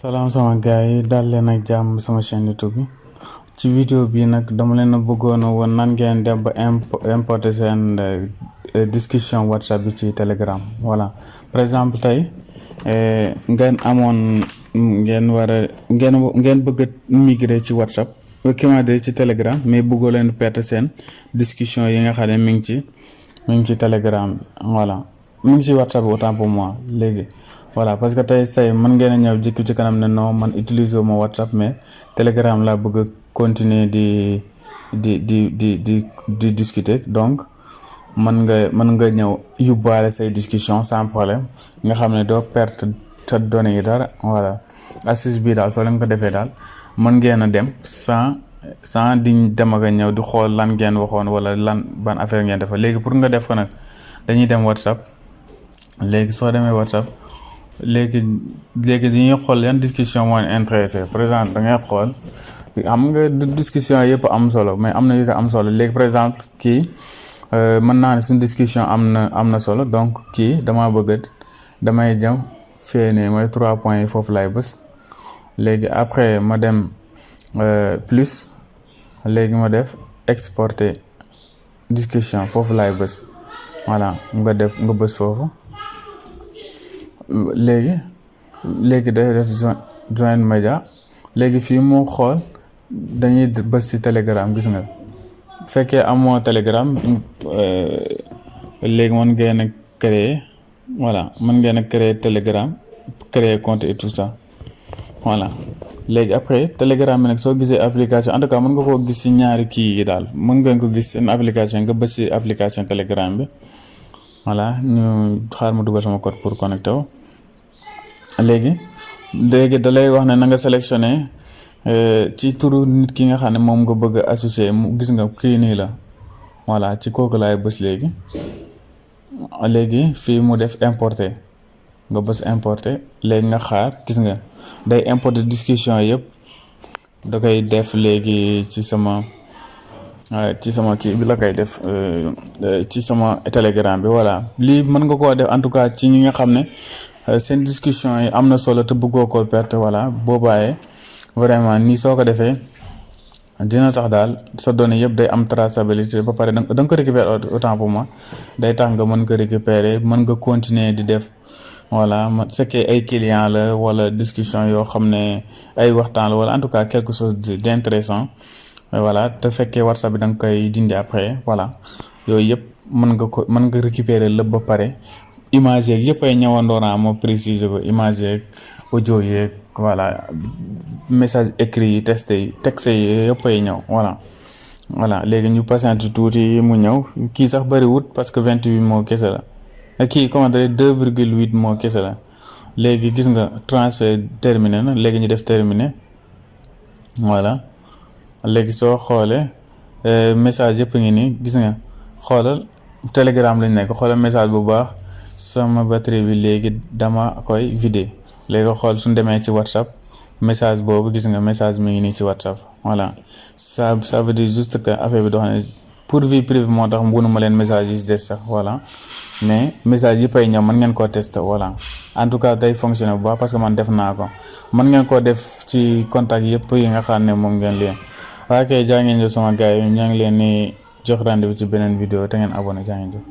salaam sama gars yi daal leen ak jàmm sama chaîne YouTube bi ci vidéo bi nag dama leen a bëggoon a woon nan ngeen dem ba importer seen discussion WhatsApp bi ci Telegram. Voilà par exemple tey ngeen amoon ngeen bëgg a migrer ci WhatsApp commander ci Telegram mais bëggoo leen perdre seen discussion yi nga xam ne mi ngi ci Telegram bi. Voilà mi ngi ci WhatsApp autant pour moi léegi. Voilà parce que tey mën ngeen a ñëw jikki ci kanam ne non man utiliser wu ma WhatsApp mais Telegram laa bëgg a continuer di discuter donc mën nga ñëw yóbbaale say discussion sans problème nga xam ne doo perte te données yi dara. Voilà astuce bii daal soo leen ko defee daal mën ngeen a dem sans di dem ak a ñëw di xool lan ngeen waxoon wala ban affaire ngeen defa léegi pour nga def ko nag dañuy dem WhatsApp. léegi soo demee WhatsApp léegi dañuy xool yan discussion moo intéressé par exemple da ngay xool xam nga discussion yëpp am solo mais am na yu ko am solo léegi par exemple kii mën naa ne suñu discussion am na solo donc kii damay jëm fee mooy 3 points yi foofu laay bës léegi après ma dem plus léegi ma def exporter discussion foofu laay bës. Voilà nga bës foofu léegi day def join media léegi fii mu xool dañuy bës ci Telegram gis nga fekkee amoo Telegram léegi mën ngeen a créer Telegram créer compte et tout ça. Voilà léegi après Telegram bi nag soo gisee application en tout cas mën nga koo gis ci ñaari kii yi daal mën ngeen ko gis seen application nga bës ci application Telegram bi. Voilà ñu xaar ma dugal sama code pour connecté wu léegi da lay wax ne na nga sélectionné ci turu nit ki nga xam ne moom nga bëgg a associé mu gis nga kii nii la. Voilà ci kooku laay bës léegi fii mu def importer nga bës importer léegi nga xaar gis nga day importer discussion yëpp da koy def léegi ci sama kii bi la koy def ci sama Telegram bi. Voilà lii mën nga koo def en tout cas ci ñi nga xam ne seen discussion yi am na solo te bëggoo ko perte. Voilà boo bàyyee vraiment nii soo ko defee dina tax daal sa données yëpp day am traçabilité ba pare da nga ko récupérer autant pour moi day tax nga mën ko récupérer mën nga continuer di def. Voilà fekkee ay client la wala discussion yoo xam ne ay waxtaan la wala en tout cas quelque chose d'intéressant. Voilà te fekkee WhatsApp bi da nga koy dindi après. Voilà yooyu yëpp mën nga récupérer lépp ba pare image yeeg yëpp ay ñëwandoonaa moo préciser ko image yeeg audio yeeg voilà message écrit yi texte yi yëpp ay ñëw. Voilà léegi ñu patiente tuuti mu ñëw kii sax bëriwut parce que 28 mots kese la kii comment dire 2,8 mots kese la. léegi gis nga transfert terminé na léegi ñu def terminé. Voilà léegi soo xoolee message yëpp ngi nii gis nga xoolal Telegram lañ nekk xoolal message bu baax sama batterie bi léegi dama koy vider léegi xool suñ demee ci WhatsApp message boobu gis nga message mi ngi nii ci WhatsApp. Voilà ça veut dire juste que affaire bi doo xam ne pour vie privée moo tax mënuma leen message yi des sax. Voilà mais message yëpp ay ñëw mën ngeen koo tester. Voilà en tout cas day fonctionner bu baax parce que man def naa ko mën ngeen koo def ci contact yëpp yi nga xam ne moom ngeen lien. waaye kay jaa ngeen jëf sama gars yi ñoo ngi leen ni jox rendez-vous ci beneen vidéo te ngeen abonné jaa ngeen jëf.